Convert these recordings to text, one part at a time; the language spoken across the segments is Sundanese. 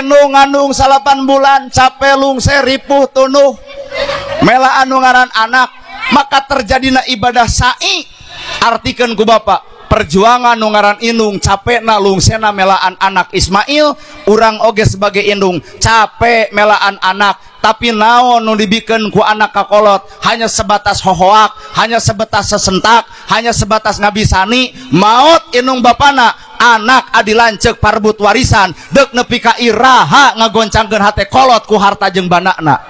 Indung ngandung 8 bulan capek lungse ripuh tunuh mela anu ngaran anak, maka terjadina ibadah sa'i. Artikeun ku bapak perjuangan nu ngaran indung capekna lungsena melaan anak Ismail, urang oge sebagai indung capek melaan anak, tapi naon nu dibikeun ku anak ka kolot hanya sebatas hohoak, hanya sebatas sesentak, hanya sebatas ngabisani. Maot indung bapana anak adi lanceuk parbut warisan deuk nepi ka iraha ngagoncangkeun hate kolot ku harta jeung bandana.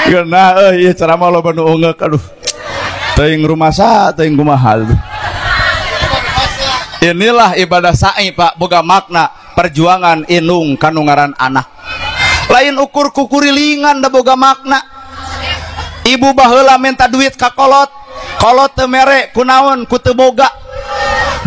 Geunah euy ieu ceramah loba nu ungeuk, aduh. Teuing rumasa, teuing kumaha. Inilah ibadah sa'i Pak, boga makna perjuangan indung kanu ngaran anak. Lain ukur kukurilingan da boga makna. Ibu baheula minta duit ka kolot, kolot teu mere kunaon ku teu boga.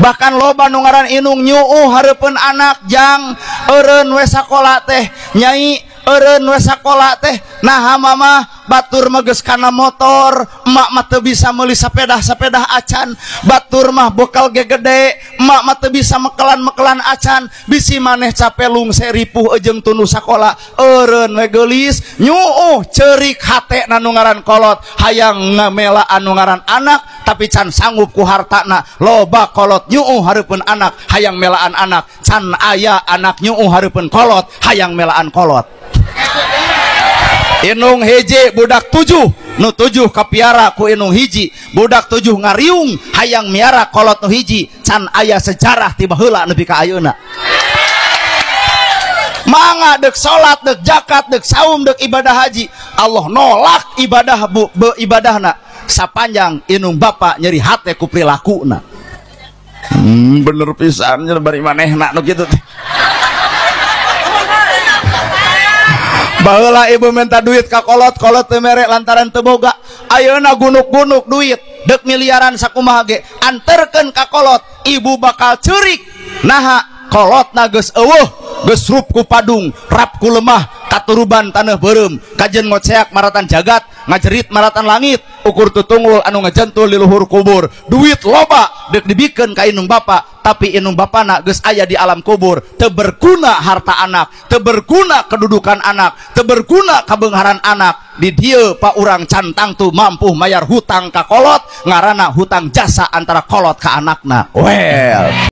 Bahkan loba nu ngaran indung nyuuh hareupeun anak jang eureun we sakola teh, nyai eureun we sakola teh. Nah mama batur mah geus kana motor, emak mah teu bisa meuli sepeda-sepeda acan, batur mah bekal ge gede, emak mah teu bisa mekelan-mekelan acan, bisi maneh capek lungse ripuh jeung tunduh sakola, eureun we geulis nyuuh ceurik hate na nu ngaran kolot, hayang ngamela anu ngaran anak tapi can sanggup ku hartana. Loba kolot nyuuh hareupeun anak hayang melaan anak, can aya anak nyuuh hareupeun kolot hayang melaan kolot. Inung hiji budak 7 nu 7 kapiara ku inung hiji, budak 7 ngariung hayang miara kolot nu hiji, can aya sejarah ti baheula nepi ka ayeuna. Mangga deuk salat, deuk zakat, deuk saum, deuk ibadah haji, Allah nolak ibadah ibadahna sapanjang inung bapa nyeri hate ku prilakuna. Bener pisan nya bari manehna nu kitu teh. Baheula ibu minta duit ka kolot, kolot teu mere lantaran teu boga. Ayeuna gunuk-gunuk duit deuk miliaran sakumaha ge anterkeun ka kolot, ibu bakal ceurik. Naha kolotna geus eueuh, geus rup ku padung, rap ku lemah, katuruban taneuh beureum, kajen ngoceak maratan jagat, ngajerit maratan langit, ukur tutunggul anu ngejentul di luhur kubur. Duit loba deuk dibikeun ka indung bapa, tapi indung bapana geus aya di alam kubur. Teu berguna harta anak, teu berguna kedudukan anak, teu berguna kabeungharan anak. Di dieu pa urang can tangtu mampu mayar hutang ka kolot, ngaranna hutang jasa antara kolot ka anakna. Well,